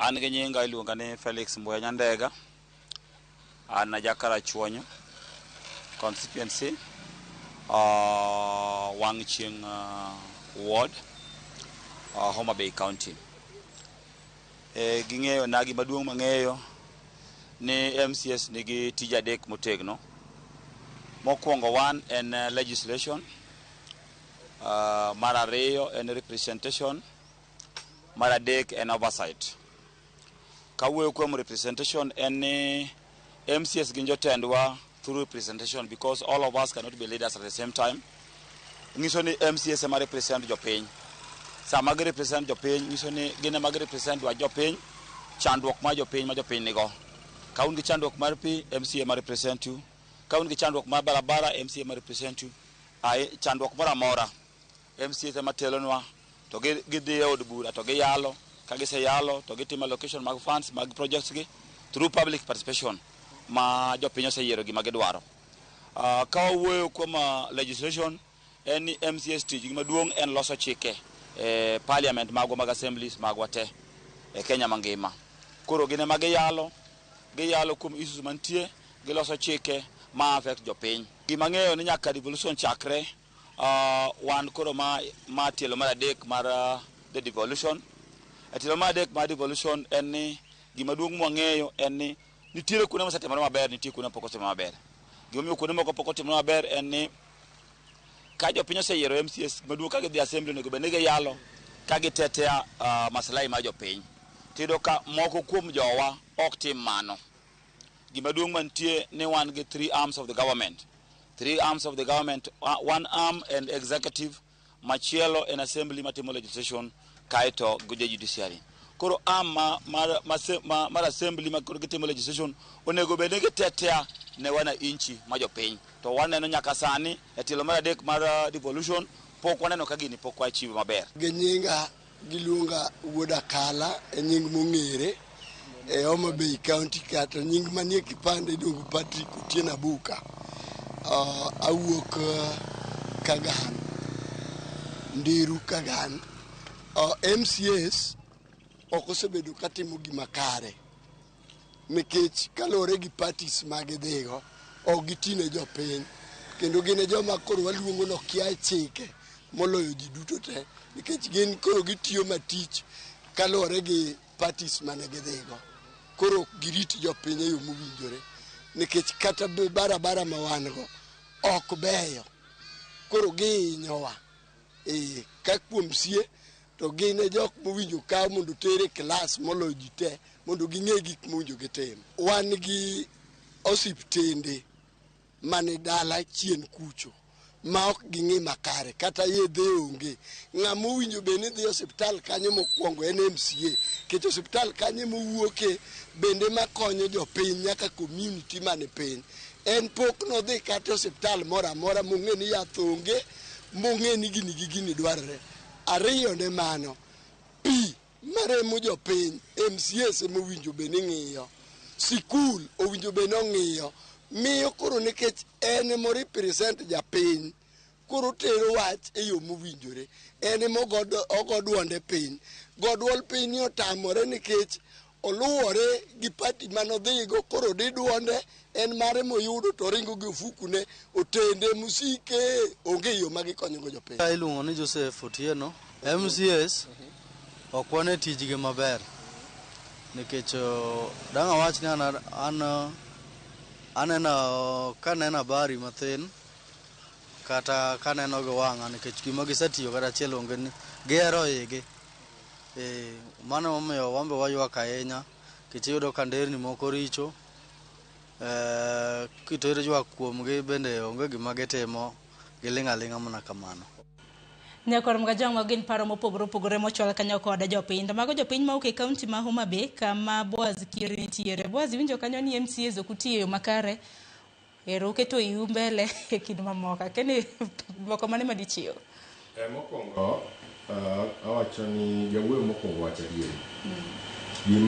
An gi nyinga iluonga ni Felix Mbuya Nyandega. An jakarachuonyo constituency, Wang' Chieng' ward, Homa Bay County. Ging'eyo na gima duong' mang'eyo ni MCAs nigi tije adek motegno. Mokwongo one en legislation, mar ariyo en representation, mar adek en oversight. Kawuoyo kuom representation en ni MCAs gin jotendwa through representation, because all of us cannot be leaders at the same time. Nyiso ni MCAs ema represent jopiny. Sama gi represent jopiny, nyiso ni gin ema gi represent dwach jopiny, chandruok mar jopiny ma jopiny nigo. Ka un gi chandruok mar pi, MCA ema represent you. Ka un gi chandruok mar barabara, MCA ema represent you. Ai, chandruok moro amora, MCAs ema telonwa, to gidhi e od bura to giyalo. Ka giseyalo to gitimo allocation mag funds mag projects gi through public participation ma jopiny oseyiero gima gidwaro. Ka wawuoyo kuom legislation, en ni MCAs tijgi maduong' en loso chike e parliament magwa mag assemblies magwa te e Kenya mangima. Koro gin ema giyalo kuom issues mantie, giloso chike ma affect jopiny. Gima ng'eyo ni nyaka devolution chakre, wan koro ma tielo mar adek mar the devolution. E tielo mar adek mar devolution en ni gima duong' mwang'eyo en ni nitiere kuonde mosetimore maber, nitie kuonde mapok otimore maber. Gimomiyo kuonde moko pok otimore maber en ni ka jopiny oseyiero MCAs maduong' ka gidhi assembly, onego bed ni giyalo ka gitetea maslahi mar jopiny. Tiyudo ka moko kuom jowa ok tim mano. Gima duong' mantie ni wan gi three arms of the government. Three arms of the government, one arm and executive, machielo en assembly matimo legislation, kaeto gi judiciary. Koro arm mar assembly ma koro gitimo legislation onego bed ni gitetea ne wananchi ma jopiny. To waneno nyaka sani e tielo mar adek mar devolution pok waneno ka gini pok wachiwo maber. Gi nyinga giluonga Wuod Akala e nying mong'ere e Homa Bay County ka, to nying manie kipande iluongo Patrick Otieno Abuka. Awuok Kagan, Ndiru Kagan. MCAs ok osebedo katimo gima kare nikech kaluwore gi parties ma gidhigo ok giti ne jopiny, kendo gin e joma koro waluongo ni okia chike moloyo ji duto te, nikech gin koro gitiyo matich kaluwore gi parties mane gidhigo. Koro ok girit jopiny e yo mowinjore, nikech kata barabara ma wan go ok beyo, koro gihinyowa. E ka kuom sie to gin e jok mowinjo kaw mondo oter e klas moloyo ji te mondo ging'e gik mowinjo gitim. Wan gi osiptende mane dala chien kucho ma ok ging'i makare, kata yedhe onge. Ng'ama owinjo bed ni dhi osiptal kanyo mokwongo en MCA, nikech osiptal kanyo emowuoke bende makonyo jopiny nyaka community mane piny. En pok nodhi kata osiptal moro amora mong'e ni yath onge, mong'e ni gini gi gini dwarore. Ariyo ne mano, pi maremo jopiny MCAs emowinjo bed ni ng'iyo. Sikul owinjo bed ni ong'iyo. Miyo koro nikech en emo represent japiny, koro tero wach e yo mowinjore. En ema ogo duonde piny. Go duol piny ni otamore nikech oluwore gi party manodhigo, koro di duonde en mare moyudo to oringo gi ofukune otende musike onge yo ma gikonyogo jopiny. Iluongo ni Joseph Otieno. MCAs ok wane tijgi maber nikech dang' awach ni an aneno kaneno habari mathin kata kaneno gi wang'a, nikech gima gisetiyo kata achiel onge ni gihero igi. E, mano emomiyo wan be waywak ahinya, nikech iyudo ka nderni moko richo. Kitero ywak kuomgi bende onge gima gitimo, giling' aling'a mana kamano. Nyakwar Mgajwang', mago gin paro mopogore opogore mochwal kanyo kod jopiny. To mago jopiny mawuok e kaunti ma Homa Bay kama Boaz Kieri nitiere. Boaz, iwinjo kanyo ni MCAs ok otiyo e yo makare. Ero uketo iu mbele e kind mamoko. Akeni dwoko mane madichiw? Mokwongo awacho ni jawuoyo mokwongo wacho adieri. Gima